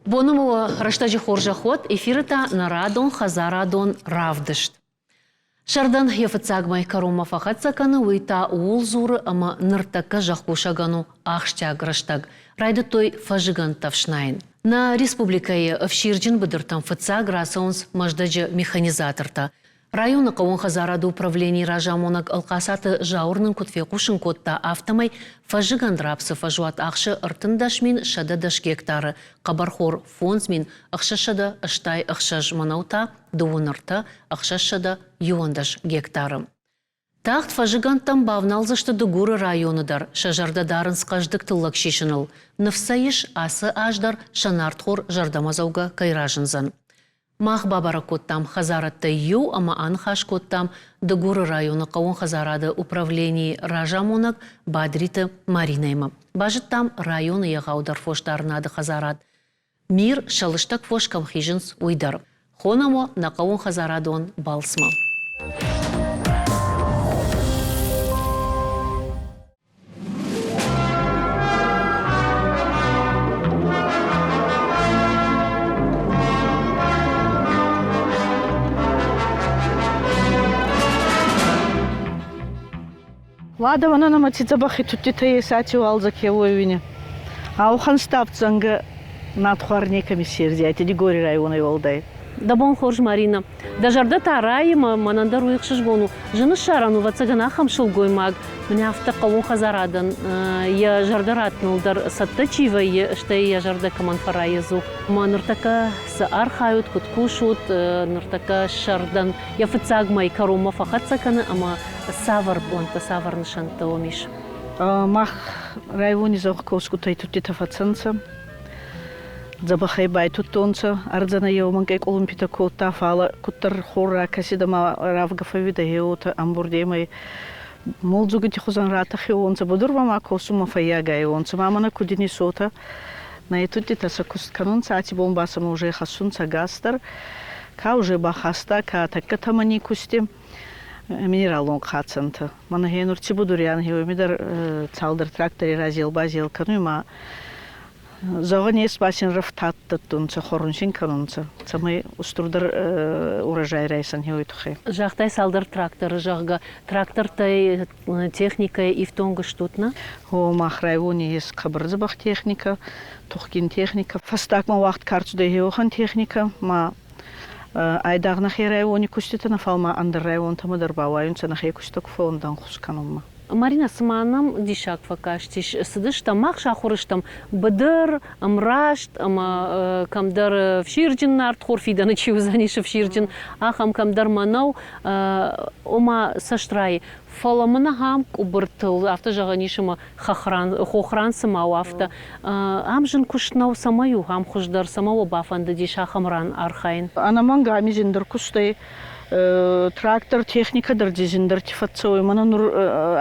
Боны рӕстӕджы хорзӕх уӕд, эфиры та нӕ радон хӕдзарадон равдыст. Сӕрдӕн йӕ фыццаг мӕй кӕронмӕ фӕхӕццӕ кӕны, уый та ууыл дзуры, ӕмӕ ныртӕккӕ зӕхкусӕгӕн у ахсджиаг рӕстӕг. Райдыдтой фӕззыгӕндтӕ ӕфснайын. Нӕ республикӕйы ӕфсирджын быдыртӕм фыццаг рацӕуынц Мӕздӕджы механизатортӕ. Районы хъӕууон хӕдзарады управленийы разамонӕг Ӕлхъацаты Зауыр нын куыд фехъусын кодта, афтӕмӕй фӕззыгӕнд рапсы фӕзуат ахсы 13110 гектары, хъӕбӕрхор 5686, мӕнӕу та 33 611 гектары. Тагъд фӕззыгӕндтӕм бавналдзысты Дыгуры районы дӕр, сӕ зӕрдӕ дарынц хъӕздыг тыллӕг сисыныл. Ныфс сӕ ис, ацы аз дӕр сӕ нартхор зӕрдӕмӕдзӕугӕ кӕй разындзӕн. Мах бабӕрӕг кодтам хӕдзарӕдтӕй иу ӕмӕ аныхас кодтам Дыгуры районы хъӕууон хӕдзарады управленийы разамонӕг Бадриты Маринӕимӕ. Базыдтам районы егъаудӕр фосдарынады хӕдзарад Мир сӕ лыстӕг фос кӕм хизынц, уый дӕр. Хонӕм уӕ нӕ хъӕууонхӕдзарадон балцмӕ. Ладӕ мӕнӕн ӕма ци дзӕбӕхи туттитӕ ес аци уалдзӕг хеуойуни. Ауӕхӕн ставдзӕнгӕ надхуар некӕми иссердзиайтӕ Дигори районӕй уӕлдай. Дӕ бон хорз, Марина. Дӕ зӕрдӕ та райы, мӕнӕн дӕр уый ӕхсызгон у. Зын ссарӕн у, ӕвӕццӕгӕн, ахӕм сылгоймаг, мӕнӕ афтӕ хъӕууон хӕдзарадӕн йӕ зӕрдӕ раттыныл дӕр цӕттӕ чи вӕййы, стӕй йӕ зӕрдӕ кӕмӕн фӕрайы ӕдзух. Ӕмӕ ныртӕккӕ цы архайут, куыд кусут, ныртӕккӕ сӕрдӕн йӕ фыццаг мӕй кӕронмӕ фӕхӕццӕ кӕны ӕмӕ цавӕр пълӕнттӕ, цавӕр нысӕнттӕ уӕм ис? Мах райони зӕнхкосгутӕй туттитӕ фӕцӕнцӕ. Дзӕбӕхӕй байтудтонцӕ, ӕрдзӕнӕ еу мӕнкъӕй къулумпитӕ кодта, фал куддӕр хор ракӕсидӕ ма равгӕ фӕууидӕ, гъе уотӕ ӕмбурдемӕй мулдзугити хузӕн ратӕхиуонцӕ, будурмӕ ма косунмӕ фӕййагайуонцӕ. Ма мӕнӕ куд исотӕ, нӕ туттитӕ сӕ куст кӕнунцӕ, аци бон ба сӕмӕ уже хӕссунцӕ газ дӕр. Ка уже бахаста, ка тӕккӕ тӕмӕни кусти минералон хъацӕнтӕ. Мӕнӕ гъенур ци будуриан гъеуеми дӕр цалдӕр трактори разел-базел кӕнуй ма зӕгъӕн ес ба син рӕфтад дӕттунцӕ, хорун син кӕнунцӕ, цӕмӕй устурдӕр урожай райсӕн гъеуой туххӕй. Загътай цалдӕр тракторы, зӕгъгӕ, трактортӕй, техникӕй ифтонг стут, нӕ? О, мах райони ес хъӕбӕр дзӕбӕх техникӕ, тухгин техникӕ. Фӕстагмӕ уагъд ка рцудӕй гъеуӕхӕн техникӕ, ма айдагъ нӕхе райони куститӕ нӕ, фал ма ӕндӕр районтӕмӕ дӕр бауайунцӕ нӕхе куститӕ ку фӕуонтӕ ӕнхус кӕнунмӕ. Марина, цыма нӕм диссаг фӕкастис. Цыдыстӕм, мах сахуыр стӕм быдыр, ӕмраст ӕмӕ кӕмдӕр ӕфсирджын нартхор фидӕны чи уыдзӕнис ӕфсирджын, ахӕм кӕмдӕр мӕнӕу, ома цӕст райы. Фӕлӕ мын ахӕм къуыбыртыл, афтӕ зӕгъӕн ис, ӕмӕ хӕхран, хохран цыма у, афтӕ. Ам зын куыст нӕу, цӕмӕй у ам хуыздӕр, цӕмӕ уӕ бафӕндыдис ахӕм ран архайын? Ӕнӕмӕнгӕ ами зиндӕр куыстӕй трактор, техникӕ дӕр ди зиндӕрти фӕццӕуй. Мӕнӕ нур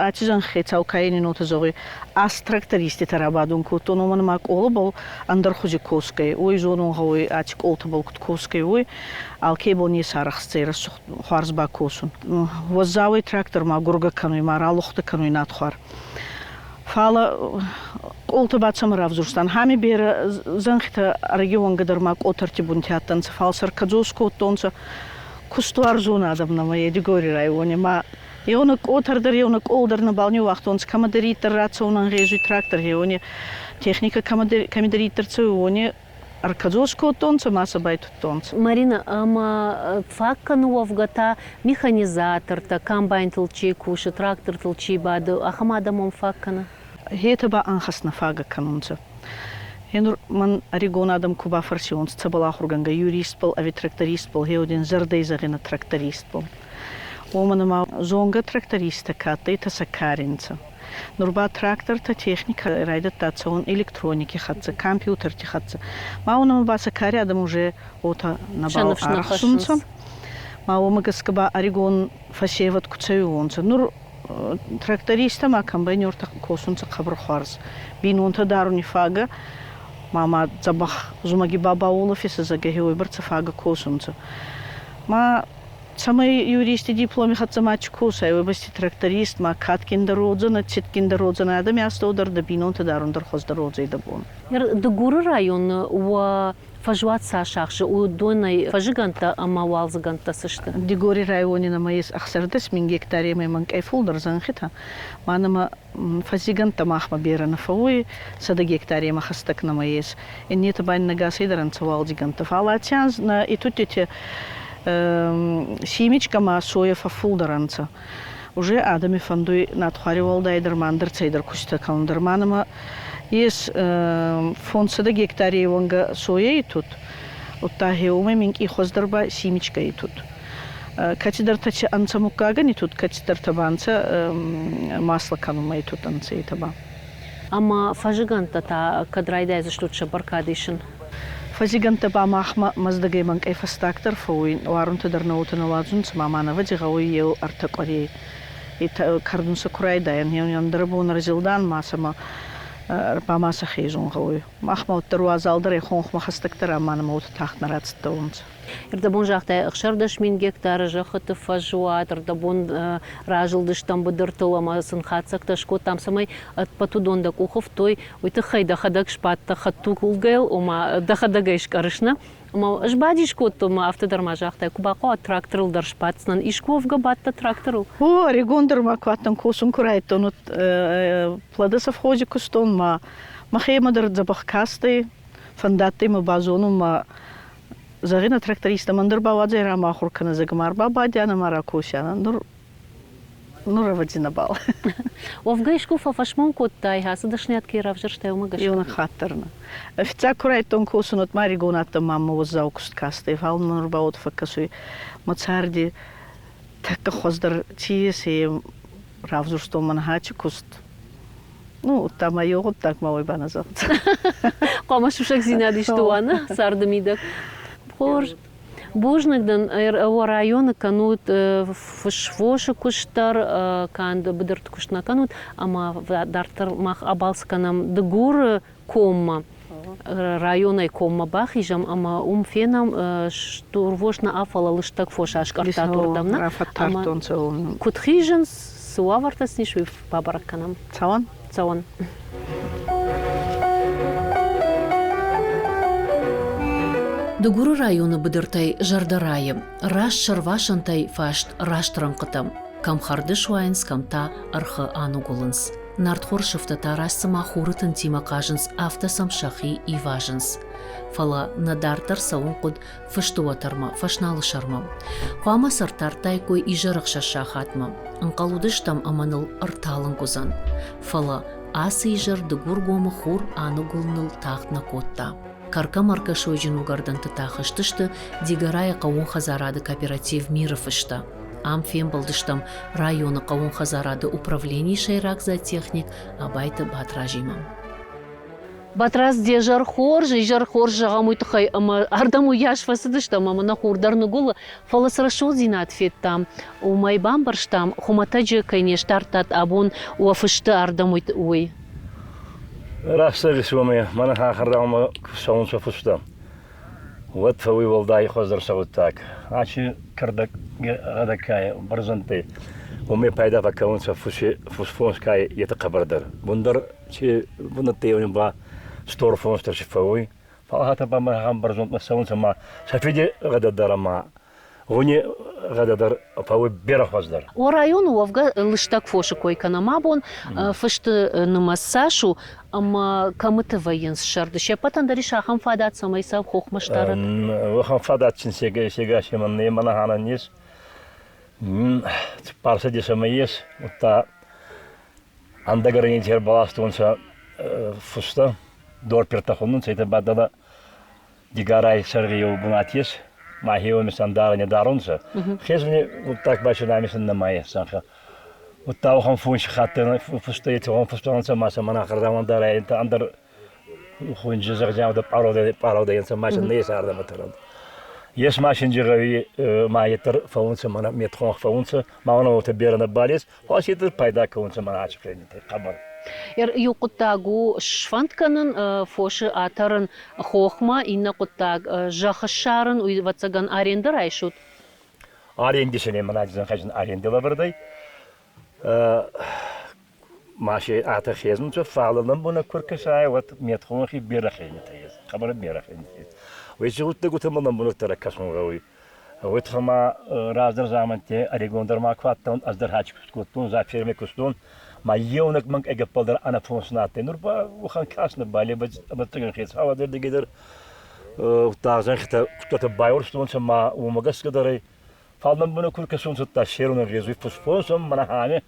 аци зӕнххецау ка ин уотӕ зӕгъуй, ас тракториститӕ рабадун кодтон, уомӕн ӕма къолабӕл ӕндӕр хузи косгӕй, уой зонун гъӕуй, аци къолтӕбӕл куд косгӕй, уой алке бон ес арӕхстдзӕй рӕсугъд хуарз бакосун. Уӕззауӕй трактор ма гургӕ кӕнуй, ма ралухтӕ кӕнуй надхуар. Фал къолтӕ ба цӕмӕ равзурстан? Хами берӕ зӕнхитӕ ӕрӕги уӕнгӕ дӕр ма къотӕрти бунти адтӕнцӕ, фал сӕр кӕдзос кодтонцӕ. Кустуарзон адӕм нӕмӕ е Дигори райони ма еунӕг къотӕр дӕр, еунӕг къол дӕр нӕбал ниууагътонцӕ. Кӕмӕдӕриддӕр рацӕун ӕнгъезуй трактор, еуони техникӕ кӕмидӕриддӕр цӕуй, уони ӕркӕдзос кодтонцӕ ма сӕ байтудтонцӕ. Марина, ӕма фаг кӕны уӕвгӕ та механизатортӕ, комбайнтыл чи кусы, трактортыл чи бады, ахӕм адӕмон фаг кӕны? Гъетӕ ба ӕнхӕст нӕ фагӕ кӕнунцӕ. Гъенур мӕн ӕригон адӕм ку бафӕрсиуонцӕ цӕбӕл ахургӕнгӕ юристбӕл ӕви трактористбӕл, гъеуодин зӕрдӕй зӕгъинӕ трактористбӕл. Уомӕн ӕма зонгӕ трактористтӕ ка адтӕй, етӕ сӕ кари нцӕ. Нур ба трактортӕ, техникӕ райдӕдта цӕун электроники хӕццӕ, компьютерти хӕццӕ. Ма уонӕмӕ ба сӕ кари адӕм уже уотӕ нӕбал арӕхсунцӕ. Ма уомӕ гӕсгӕ ба ӕригон фӕсевӕд ку цӕуиуонцӕ. Нур трактористтӕ ма комбайнертӕ косунцӕ хъӕбӕр хуарз. Бийнонтӕ даруни фагӕ ма ма дзӕбӕх зумӕги ба бауолӕфесӕ, зӕгъгӕ, уойбӕрцӕ фагӕ косунцӕ. Ма. Цӕмӕй юристи дипломи хӕццӕ ма чи косай, уой бӕсти тракторист ма кадгиндӕр уодзӕнӕ, цитгиндӕр уодзӕнӕ адӕми астӕу дӕр, дӕ бийнонтӕ дарун дӕр хуӕздӕр уодзӕй дӕ бон. Дыгуры районы уӕ фӕзуат цас ахсы, уыдонӕй фӕзыгӕндтӕ ӕмӕ уалдзыгӕндтӕ цы сты? Дигори райони нӕмӕ ес 16 мин гектаремӕй мӕнкъӕй фулдӕр зӕнхитӕ. Ма нӕмӕ фӕззигӕндтӕ махмӕ берӕ нӕ фӕууй, 100 гектаремӕ хӕстӕг нӕмӕ ес. Иннетӕ ба ин ӕгасӕй дӕр ӕнцӕ уалдзигӕндтӕ. Фал аци анз нӕ итуттити семечка ма соя фӕффулдӕр ӕнцӕ. Уже адӕми фӕндуй надхуари уӕлдайдӕр ма ӕндӕр цӕйдӕр куститӕ кӕнун дӕр. Ма нӕмӕ ес 500 гектарей уӕнгӕ соя итуд, удта гъеуомӕй минкъий хуӕздӕр ба семечка итуд. Кӕцидӕртӕ ӕнцӕ муггагӕн итуд, кӕцидӕртӕ ба ӕнцӕ масло кӕнунмӕ итуд ӕнцӕ етӕ ба. Ӕмӕ фӕзыгӕндтӕ та кӕд райдайдзыстут сӕ бӕркад исын? Фӕзигӕндтӕ ба махмӕ Мӕздӕгӕй мӕнкъӕй фӕстагдӕр фӕууй, уарунтӕ дӕр нӕ уотӕ нӕ уадзунцӕ, ма ма ӕвӕдзи гъӕуй еу ӕртӕ къуӕрей. Кӕрдун сӕ ку райдайӕн, ӕндӕр бон ӕрзилдан ма сӕмӕ ба ма сӕ хезун гъӕуй. Махмӕ уӕддӕр уазалдӕр ӕй хонхмӕ хӕстӕгдӕр ӕма нӕмӕ уотӕ тагъд нӕ рацӕттӕ унцӕ. Ӕрдӕбон загътай, 16 мин гектары зӕххыты фӕзуат, ӕрдӕбон разылдыстӕм быдыртыл ӕмӕ сын хатдзӕгтӕ скодтам, цӕмӕй ӕппӕт уыдон дӕ къухы фтой, уый тыххӕй дӕхӕдӕг сбадтӕ хӕдтулгӕйыл, ома дӕхӕдӕг ӕй скъӕрыс, нӕ? Ӕмӕ ӕз бадис кодтон, ӕмӕ афтӕ дӕр ма загътай, куы бахъуа, тракторыл дӕр сбаддзынӕн. Искуы уӕвгӕ бадтӕ тракторыл? О, ӕрыгондӕр ма куы адтӕн, косун куы райдтон, уӕд плодосовхози кустон, ма мӕхемӕ дӕр дзӕбӕх кастӕй, фӕндадтӕй мӕ базонун, ма зӕгъинӕ трактористӕ мӕн дӕр бауадзай рамӕ ахур кӕнӕ, зӕгъ, ма ӕрбабадиан ӕма ракосиан. Нур ӕвӕдзи нӕбал. Уӕвгӕ искуы фӕфӕсмон кодтай, ацы дӕсныйад кӕй равзӕрстай, уымӕ гӕсгӕ? Еунӕг хатт дӕр нӕ. Фиццаг ку райдтон косун, уӕд ма ӕригон адтӕн, ма мӕ уӕззау куст кастӕй, фал нур ба уод фӕккӕсуй. Мӕ царди тӕккӕ хуӕздӕр ци ес, е равзурстон мӕн хачи куст. Ну, удта ма еу гъуддаг ма уой ба нӕ зӕгъдзӕн. Хъуамӕ сусӕгдзинад исты уа, нӕ царды мидӕг. Хорз. Бузныг дын, уӕ районы кӕнут фысвосы куыст дӕр, канд быдырты куыст нӕ кӕнут, ӕмӕ дарддӕр мах абалц кӕнӕм Дыгуры коммӕ, районӕй коммӕ бахизӕм ӕмӕ уым фенӕм стурвос нӕ, фӕлӕ лыстӕг фос аскъӕрдтат уырдӕм. Нӕ? Ӕмӕ куыд хизынц, цы уавӕртӕ сын ис, уый бабӕрӕг кӕнӕм. Цӕуӕн? Цӕуӕн. Дыгуры районы быдыртӕй зӕрдӕ райы, раст сӕрвасӕнтӕй фаст раст рӕнхъытӕм. Кӕм хӕрды суайынц, кӕм та ӕрхы аныгуылынц. Нартхор сыфтӕ та раст цыма хуры тынтимӕ хъазынц, афтӕ сӕм сӕхи ивазынц. Фӕлӕ нӕ дарддӕр цӕуын хъуыд фысты уӕтӕрмӕ, Фӕсналы сӕрмӕ. Хъуамӕ сӕ ӕртардтаиккой изӕры ӕхсӕз сахатмӕ. Ӕнхъӕл уыдыстӕм ӕмӕ ныл ӕрталынг уыдзӕн. Фӕлӕ ацы изӕр Дыгургомы хур аныгуылыныл тагъд нӕ кодта. Кӕркӕ-мӕркӕ сойджын уыгӕрдӕнты та хызтысты Дигорайы хъӕууон хӕдзарады кооператив Миры фыстӕ. Ам фембӕлдыстӕм районы хъӕууон хӕдзарады управленийы сӕйраг зоотехник Абайты Батразимӕ. Батраз, де зӕр хорз, изӕр хорз зӕгъӕм уый тыххӕй, ӕмӕ ардӕм уыйас фӕцыдыстӕм ӕмӕ нӕ хур дӕр ныгуылы, фӕлӕ цы рӕсугъддзинад федтам, уымӕй бамбӕрстам, хуымӕтӕджы кӕй не стардтат абон уӕ фысты ардӕм, уый. Раст зӕгъис, уомӕ мӕнӕ хахӕрдӕмӕ цӕунцӕ фустӕ. Уӕд фӕууй уӕлдай хуӕздӕр сӕ гъуддаг. Ачи кӕрдӕг гъӕдӕгкай бӕрзӕндтӕй уомӕй пайда фӕккӕнунцӕ фусфонскай етӕ хъӕбӕрдӕр. Бундӕр чи бунӕттӕй ба стор фонстӕ си фӕууй. Фал хатӕ ба мӕ бӕрзондмӕ цӕунцӕ ма сӕ фиди гъӕдӕ дӕр ӕма гъуни гъӕдӕ дӕр фӕууй берӕ хуӕздӕр. О районы уӕвгӕ лыстӕг фосы кой кӕнӕм абон, фысты нымӕц цас у ӕмӕ кӕмыты вӕййынц сӕрды? Се ппӕтӕн дӕр ис ахӕм фадат, цӕмӕй сӕ хохмӕ сдарат? Уӕхӕн фадат син сегасемӕн не мӕнӕханӕн ес. Цыппарцӕдесӕмӕ ес, удта ӕндӕгӕрӕни баластонцӕ фустӕ, дорпертӕ хуннунцӕ, етӕ ба дӕлӕ Дигарай сӕргъи еу бунат ес, ма хеуоми сандарӕне дарунцӕ. Хезуни гъуддаг бачунамисан нӕма ес сӕнхӕ. Удта уӕхӕн фунси хаттӕн фустӕ еци гъон фустӕнцӕ ма сӕ мӕнӕ хӕрдӕмӕн дарӕ ӕндӕр хунджи зӕгъдзиан да пъародӕ ма сӕ не сардӕмӕ тӕрӕн. Ес машинджи гъӕуи ма етдӕр фӕуунцӕ мӕнӕ метхонх фӕуунцӕ, ма уонӕ берӕ нӕбал ес, фал си пайда кӕнунцӕ мӕнӕ ачи хъӕбӕр. Иу хъуыддаг у сфӕнд кӕнын, фосы атӕрын хохмӕ, иннӕ хъуыддаг зӕхх ссарын, уый, ӕвӕццӕгӕн, арендӕ райсут? Арендисене мӕнӕ хӕзн аренди лӕвӕрдӕй. Ма се атӕ хезнунцӕ, фал лӕмбунӕг ку ркӕсай, уӕд медхонхи берӕ хийнитӕ ес, хъӕбӕр берӕ хийнитӕ ес. Уой гъуддӕгутӕмӕ лӕмбунӕгдӕр кӕсун гъӕуй. Уой туххӕй ма раздӕр заманти ӕригондӕр ма ку адтӕн, ӕз дӕр хачи куст кодтон, за ферми кустон, ма еунӕг мӕнкъӕй гӕппӕл дӕр ӕнӕфонс нӕ адтӕй. Нур ба уӕхӕн кас нӕ ӕвӕццӕгӕн хецауадӕ ӕрдиги дӕр зӕнхитӕ кудтӕ байурстонцӕ ма уомӕ гӕсгӕ дӕр ӕй. Фал мӕн ку кӕсунцӕ, серун гъезуй фусфонсӕн мӕнӕ хами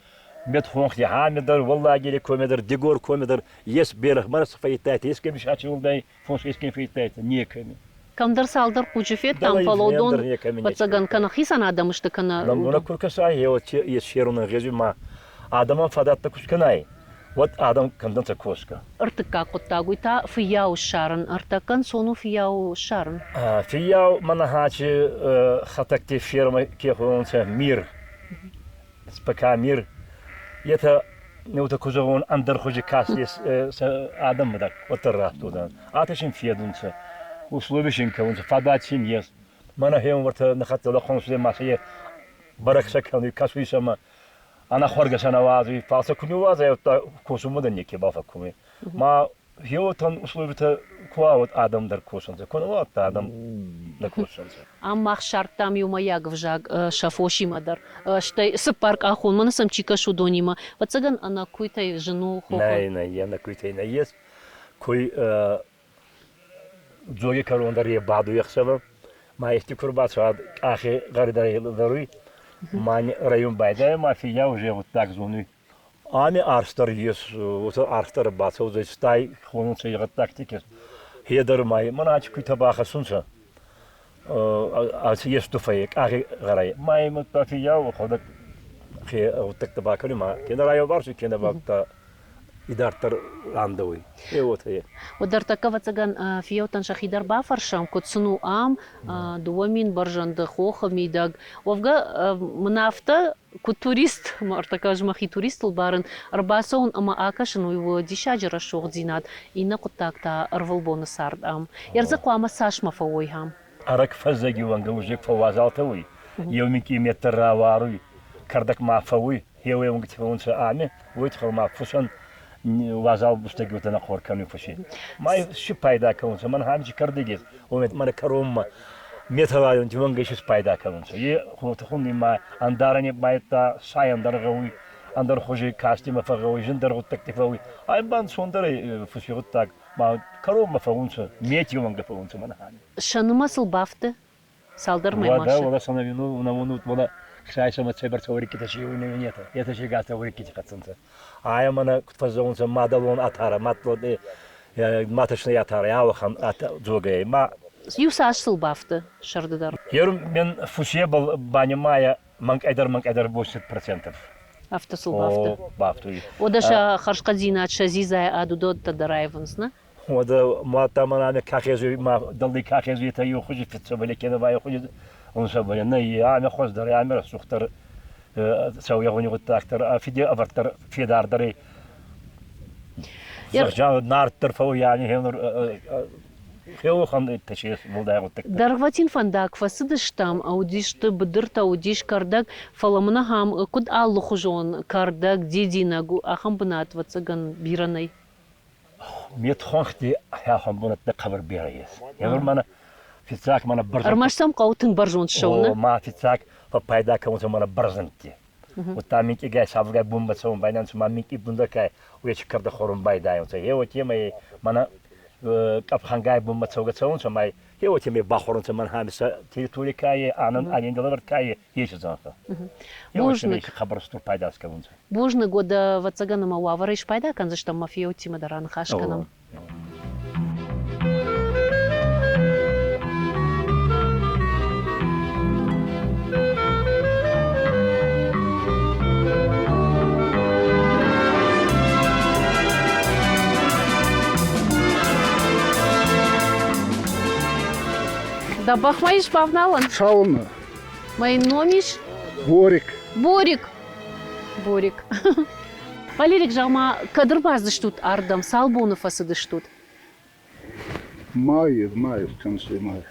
медхонхи хами дӕр, Уӕллагири коми дӕр, Дигор коми дӕр ес берӕ мӕ фӕййидтайтӕ, ескӕми сачилдӕй фонс ескӕми фӕййидтайтӕ, некӕми. Кӕмдӕр цалдӕр хъуджы федтам, фӕлӕ уыдон, ӕвӕццӕгӕн, кӕнӕ хицӕн адӕм сты, кӕнӕ Лӕмбунӕг ку ркӕсай, ес серун гъезуй ма адӕмӕн фадӕттӕ ку скӕнай, уӕд адӕм кӕндӕнцӕ косгӕ. Ӕртыккаг хъуыддаг уый та фыййау ссарын. Ӕртӕккӕ ӕнцон у фыййау ссарын. Фыййау мӕнӕ хачи хӕтӕгти фермӕ ке хонунцӕ Мир, СПК Мир. Етӕ неутӕ ку зӕгъон ӕндӕр хузи каст сӕ адӕммӕ дӕр уӕддӕр раттудан. Атӕ син федунцӕ, услови син кӕнунцӕ, фадат син ес. Мӕнӕ хеуӕртӕ нӕхӕццӕ лӕхъуӕн ма сӕ бӕрӕг сӕ кӕнуй, кӕсуй сӕмӕ ӕнӕхуӕргӕ сӕ нӕ уадзуй, фал сӕ ку ниууадзай, уӕдта косунмӕ дӕр неке бафӕккуми. Ма хеуотӕн условитӕ ку уа, адӕм дӕр косунцӕ, ку нӕ уа, адӕм нӕ косунцӕ. Ам мах ссардтам иумӕйаг ӕвзаг сӕ фосимӕ дӕр. Стӕй цыппаркъахон, мӕнӕ сӕм чи кӕсы, уыдонимӕ. Ӕвӕццӕгӕн, ӕнӕ куыйтӕй зын у хохы. Нӕй, нӕй, ӕнӕ куыйтӕй нӕййес. Куй дзоги кӕрон дӕр е бадуй ӕхсӕвӕ. Ма ести ку рбацӕуӕд, къахи гъӕри дӕр даруй. Ма район байдайа, ма фиййау уже гъуддаг зонуй. Ами арфдӕр ес, уотӕ арфдӕр бацӕудзӕй, стай хонунцӕ гъуддӕгти ке. Хе дӕр ма мӕнӕ ачи куйтӕ бахӕссунцӕ. Аци естуфӕй къахи гъӕрӕй. Ма имӕ фиййау ходӕг хе гъуддӕгтӕ бакӕнуй ма кенӕ райеуварсуй, кенӕ ба идарддӕр рандӕуй. Е уотӕ е. Уӕддӕр ӕвӕццӕгӕн, фиййӕуттӕн сӕхи дӕр бафӕрсӕм, куыд сын у ам, 2000 бӕрзӕнды хохы мидӕг. Уӕвгӕ, мын афтӕ, куыд турист, ӕртӕккӕ ӕз мӕхи туристыл барын, ӕрбацӕуын ӕмӕ акӕсын, уый у диссаджы рӕсугъддзинад, иннӕ хъуыддаг та ӕрвылбоны цард ам. Ӕрдзы хъуамӕ цасмӕ фӕуой ам? Ӕрӕг фӕззӕги уӕнгӕ узег фӕууазалтӕ уй, еу минкъий меттӕ рауаруй, кӕрдӕг ма фӕууй, хеуе унгти фӕуунцӕ ами, уой туххӕй ма фусӕн уазал бустӕги нӕ хор кӕнуй фуси. Ма си пайда кӕнунцӕ, мӕн хами кӕрдӕг ес, уомӕ мӕнӕ кӕронмӕ металлайонти уӕнгӕ исис пайда кӕнунцӕ. Е хунти ма ӕндарӕни байдта сай ӕндӕр гъӕуй, ӕндӕр хузи кастимӕ фӕгъгъӕуй, зиндӕр гъуддӕгти фӕууй. Ай ба ӕнцондӕр ӕй фуси гъуддаг, ма кӕронмӕ фӕуунцӕ, мети уӕнгӕ фӕуунцӕ мӕнӕ хами. Сӕ нымӕцыл бафты цалдӕр мӕймӕ. Уӕдӕ, уӕлӕ санавину, унавунут, уӕлӕ хсайсӕмӕ цӕйбӕрцӕ уӕриккитӕ си уйнӕ етӕ си гӕстӕ уӕриккити хӕццӕнцӕ. Ая мӕнӕ куд фӕззӕгъунцӕ мадӕлон атара, маточный атара, ауӕхӕн дзогӕй. Ма Иу цас сыл бафты сӕрды дӕр? Ер мен фусебыл банимая мӕнкъӕйдӕр мӕнкъӕйдӕр 80%. Афтӕ сыл бафты? Бафтуй. Уӕдӕ сӕ хӕрзхъӕддзинад сӕ дзидзайы ад уыдӕттӕ дӕр аивынц, нӕ? Уӕдӕ мадта мӕнӕ ка хезуй, ма дӕлли ка хезуй, етӕ еу хузи фиццӕбӕл кенӕ ба еу хузи унсӕбӕл. Нӕ, ами хуӕздӕр, ами рӕсугъддӕр цӕуй гъуддагдӕр, фиди ӕвӕрддӕр федардӕр ӕй. Нарддӕр фӕууй ами хеуӕхӕн Дӕргъвӕтин фӕндаг фӕцыдыстӕм, уыдисты быдыртӕ, уыдис кӕрдӕг, фӕлӕ мын ахӕм куыд алыхуызон кӕрдӕг, дидинӕг, ахӕм бынат, ӕвӕццӕгӕн, бирӕ нӕй. Медхонхти ахӕм бунӕттӕ хъӕбӕр берӕ ес. Егъур мӕнӕ фиццаг мӕнӕ бӕрзонд. Ӕрмӕст сӕм хъӕуы тынг бӕрзонд ссӕуын. Ма фиццаг фӕппайда кӕнунцӕ мӕнӕ бӕрзӕндти. Удта минкъийгай сабургай бунмӕ цӕун байдайунцӕ, ма минкъий бундӕркай уечи кӕрдӕ хорун байдайунцӕ. Е уотемӕй мӕнӕ къӕпхӕнгай бунмӕ цӕугӕ цӕунцӕ, ма е уотемӕй бахорунцӕ мӕн хами сӕ территори ка е, анан арендӕлӕвӕрд ка е, еци зӕнхӕ. Бузныг. Хабар стур пайда скӕнунцӕ. Бузныг, уӕдӕ, ӕвӕццӕгӕн, ӕмӕ уавӕрӕй спайда кӕндзыстӕм, мӕ фиййӕуттимӕ дӕр аныхас кӕнӕм. Дӕ бӕхмӕ ис бавналӕн? Цӕуылнӕ? Мӕ ном ис? Борик. Борик. Борик. Валерик, зӕгъ-ма, кӕд ӕрбацыдыстут ардӕм, цал боны фӕцыдыстут? Майы, майы, в конце мая.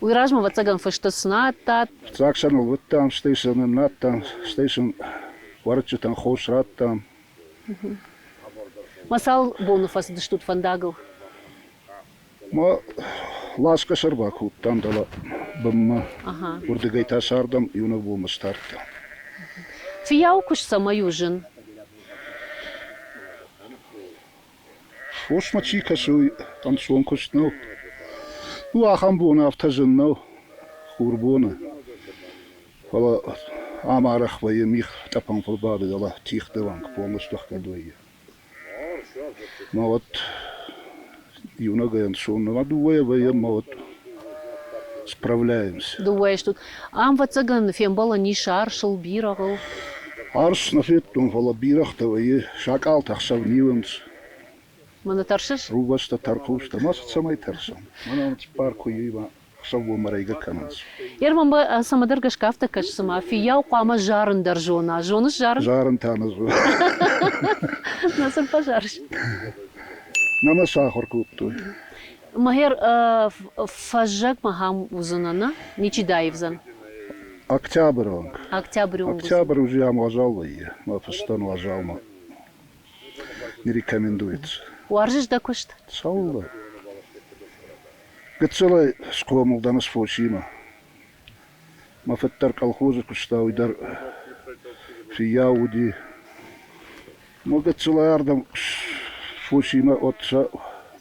Уый размӕ, ӕвӕццӕгӕн, фысты цынадтат. Фыццаг сӕ нылвыдтам, стӕй сӕ ныннадтам, стӕй сын уӕрыччытӕн хос радтам. Ма цал боны фӕцыдыстут фӕндагыл? Ма ласгӕ сӕр бакодтам дӕлӕ бынмӕ. Уырдыгӕй та цардӕм иунӕг бонмӕ стардтам. Фыййау куыст цӕмӕй у зын? Фосмӕ чи кӕсы, уый ӕнцон куыст нӕу. Ну, ахӕм бон афтӕ зын нӕу, хурбоны. Фӕлӕ ам арӕх вӕййы мигъ тъӕпӕн фӕбады, дӕлӕ тигъты онг полностью ӕхгӕд вӕййы. Мӕ уӕд иунӕгӕй ӕнцон нӕу, а дыууӕйӕ вӕййӕм, мӕ уӕд справляемся. Дыууӕйӕ стут. Ам, ӕвӕццӕгӕн, фембӕлӕн ис арсыл, бирӕгъыл. Арс нӕ федтон, фӕлӕ бирӕгътӕ вӕййы, сакъалтӕ ӕхсӕв ниуынц. Мӕнӕ тӕрсыс? Рувӕстӕ, тӕрхъустӕ. Ма сӕ цӕмӕй тӕрсӕм? Мӕнӕ цыппар куыйы ма ӕхсӕвбонмӕ рӕйгӕ кӕнынц. Ерман, цӕмӕдӕр гӕсгӕ афтӕ кӕс, цыма фыййау хъуамӕ зарын дӕр зона. Зоныс зарын? Зарын та нӕ зонын. Нӕ сын фӕзарыс? Нӕ мӕ сахуыр кодтой. Мӕгӕр фӕззӕг махӕм уыдзынӕ, нӕ? Ничи дӕ аивдзӕн? Октябры онг. Октябры онг. Октябры уже ам уазал вӕййы, мӕ фыстӕн уазалмӕ не рекомендуется. Уарзыс дӕ куыст? Цӕуылнӕ? Гыццылӕй схъомыл дӕн ӕз фосимӕ. Мӕ фыд дӕр колхозы куыста, уый дӕр фыййау уыди. Мӕ гыццылӕй ардӕм фосимӕ от сӕ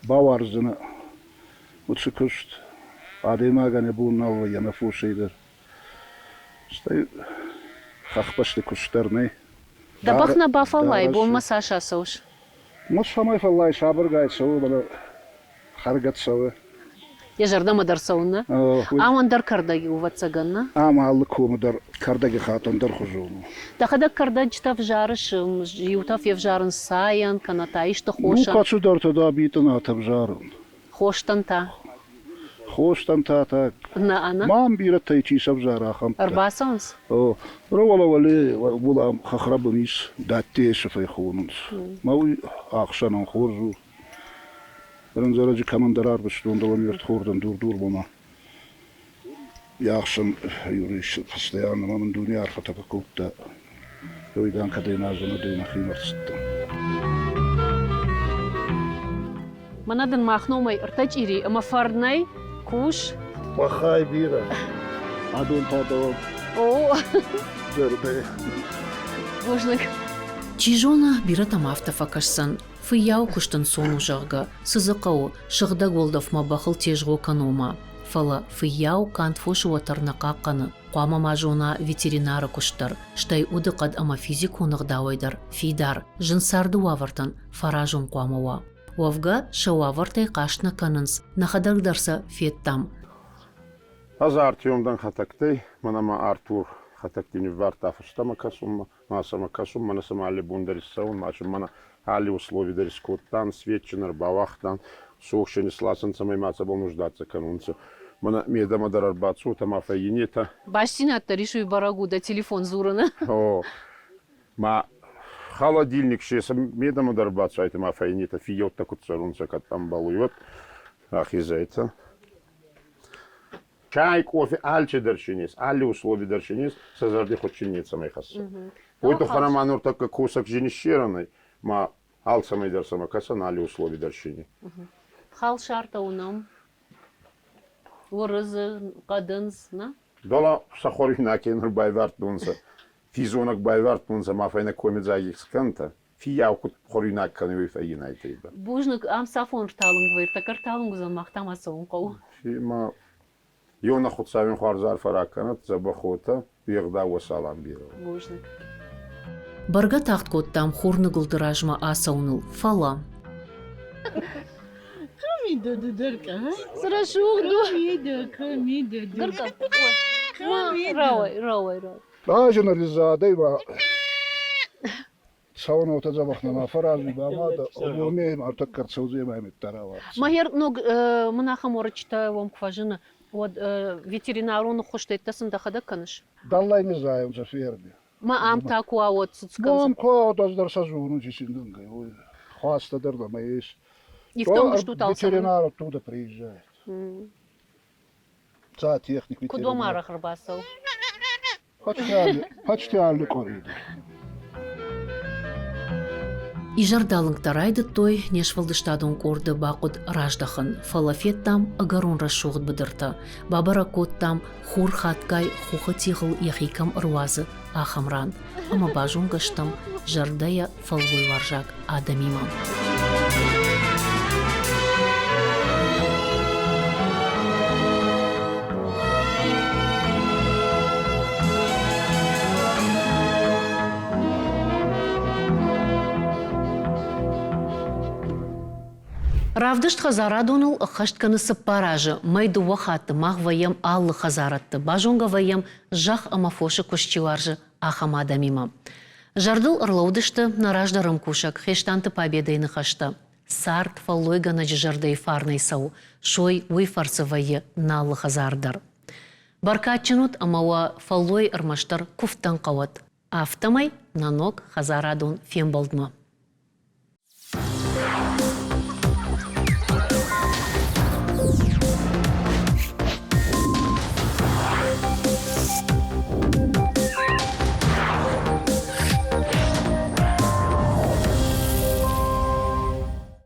бауарздзынӕ уыцы куыст. Адӕймагӕн йӕ бон нал вӕййы ӕнӕ фосӕй дӕр. Стӕй хӕхбӕсты куыст дӕр нӕй. Дӕ бӕх нӕ бафӕллайы, бонмӕ цас ацӕуыс? Ну, цӕмӕй фӕллайы, сабыргай цӕуы, мӕнӕ хӕргӕ цӕуы. Йӕ зӕрдӕмӕ дӕр цӕуыннӕ? Ам ӕндӕр кӕрдӕг у, ӕвӕццӕгӕн, нӕ? Ам алы комы дӕр кӕрдӕджы хатт ӕндӕрхуызон у. Дӕхӕдӕг кӕрдӕджытӕ взарыс, иутӕ февзарынц цайӕн, кӕнӕ та исты хосӕн. Ну, кӕцыдӕртӕ да битъынатӕ взарын. Хостӕн та? Хостӕн та так. Нӕ, ӕнӕ? Мам бирӕтӕй чи сӕвзары ахӕмтӕ. Ӕрбацӕуынц? О, Рауалауале уылам хӕхрӕбын ис, дӕттейы сыфӕй хонынц. Мӕ уый ӕхсӕнӕн хорз у. Рындзӕрӕджы кӕмӕндӕр арвыстон дӕлӕ ме рдхордӕн Дур-Дурмӕ. Йӕ ӕхсӕн юрист постоянно ӕмӕ мын дуне арфӕтӕ фӕкодта. Уый дӕм кӕдӕй нӕ зоны, ды нӕхимӕ рцыдтӕн. Мӕнӕ дын мах номӕй ӕртӕ чъири ӕмӕ фӕрнӕй кус. Махӕй бирӕ. Адон та дӕуӕн. О! Зӕрдӕ. Бузныг. Чи зоны, бирӕтӕм афтӕ фӕкӕсдзӕн, фыййау куыст ӕнцон у, зӕгъгӕ, цы дзы хъӕуы, сыгъдӕг уӕлдӕфмӕ бӕхыл тезгъо кӕномӕ. Фӕлӕ фыййау канд фосы уӕтӕр нӕ хъахъхъӕны, хъуамӕ ма зона ветеринары куыст дӕр, стӕй удыхъӕд ӕмӕ физикон ӕгъдауӕй дӕр фидар, зын царды уавӕртӕн фӕразон хъуамӕ уа. Уӕвгӕ, сӕ уавӕртӕй хъаст нӕ кӕнынц, нӕхӕдӕг дӕр сӕ федтам. Ӕз Артем дӕн Хӕтӕгтӕй, мӕнӕ ма Артур Хӕтӕгти ниввардта фӕстӕмӕ кӕсунмӕ, ма сӕмӕ кӕсун, мӕнӕ сӕмӕ алли бон дӕр иссӕун, ма син мӕнӕ алли услови дӕр искодтан, светчин ӕрбауагътан, сохсен исласӕн, цӕмӕй ма цӕбӕл нуждаться кӕнунцӕ. Мӕнӕ медӕмӕ дӕр ӕрбацотӕ ма фӕййинетӕ. Бастдзинад дӕр ис, уый бӕрӕг у дӕ телефон дзурыны. О, ма холодильник се медӕмӕ дӕр бацайтӕ ма фӕййинетӕ, фиййӕуттӕ куд цӕрунцӕ, кӕд ӕмбӕлуй, уӕд рахезайтӕ. Чай, кофе алчидӕр шин ес, алли услови дӕр шин ес, сӕ зӕрди худчин нецӕмӕй хӕсса. Уой туххӕн ма нуртӕккӕ косӕг зин иссерӕн ма алцӕмӕй дӕр сӕмӕ кӕсӕн, алли услови дӕр шин. Халсартӕ уынӕм, уырыдзы, хъӕдындз, нӕ? Дала сӕ хуӕруйнаг ке нур байвардтонцӕ, физонӕг байвардтонцӕ ма фӕйнӕ комедзаги скӕнтӕ. Фиййау куд хуӕруйнаг кӕнуй, уой фӕййинайтӕй ба. Бузныг, ам цафон ӕрталынг вӕййы, ӕртӕккӕ ӕрталынг уыдзӕн, мах та ма цӕуын хъӕуы. Ма Еунӕг Хуцауи хуарз арфӕ ракӕнӕд, дзӕбӕх уотӕ, уе гъдау уӕ салам берӕ. Бузныг. Бӕргӕ тагъд кодтам хурныгуылды размӕ ацӕуыныл, фӕлӕ. Цы рӕсугъд у! Рауай, рауай, рауай. Базынализадӕй ма Цӕуӕнотӕ дзӕбӕх нӕма фӕрази ба ма уоми ӕртӕккӕ ӕрцӕудзӕй меттӕрауадзӕ. Магер ног мын ахӕм уӕрыччытӕ уӕм куы фӕзыны, уӕд ветеринарон ӕххуыстӕттӕ сын дӕхӕдӕг кӕныс? Дӕллӕй не зайунцӕ ферми. Ма ам та ку ауод цуц кӕнцӕ? Ам ку ауод, ӕз дӕр сӕ зонун, чи синдӕнгӕй, уой. Хуастӕ дӕр нӕмӕ ес. Ифтонг стут алцӕмӕн? Ветеринар оттуда приезжает. Зоотехник, Куыд уӕм арӕх ӕрбацӕуы? Почти алы къуыри дӕр. Изӕрдалынгтӕ райдыдтой, не сфӕлдыстадон къорды бахъуыд раздӕхын, фӕлӕ федтам ӕгӕрон рӕсугъд быдыртӕ, бабӕрӕг кодтам, хур хатгай хохы тигъыл йӕхи кӕм ӕруадзы, ахӕм ран, ӕмӕ базонгӕ стӕм зӕрдӕйӕ фӕллойуарзаг адӕмимӕ. Равдыст хӕдзарадоныл ӕххӕст кӕны цыппар азы. Мӕй дыууӕ хатты мах вӕййӕм алы хӕдзарадты, базонгӕ вӕййӕм зӕхх ӕмӕ фосы куыст чи уарзы, ахӕм адӕмимӕ. Зӕрдыл ӕрлӕудысты нӕ раздӕры ӕмкусӕг Хестанты Победӕйы ныхӕстӕ. Цард фӕллойгӕнӕджы зӕрдӕйы фарнӕй цӕуы, сой уый фӕрцы вӕййы налы хӕдзар дӕр. Бӕркадджын ут ӕмӕ уӕ фӕллой ӕрмӕстдӕр куывдтӕн хъӕуӕд. Афтӕмӕй нӕ ног хӕдзарадон фембӕлдмӕ.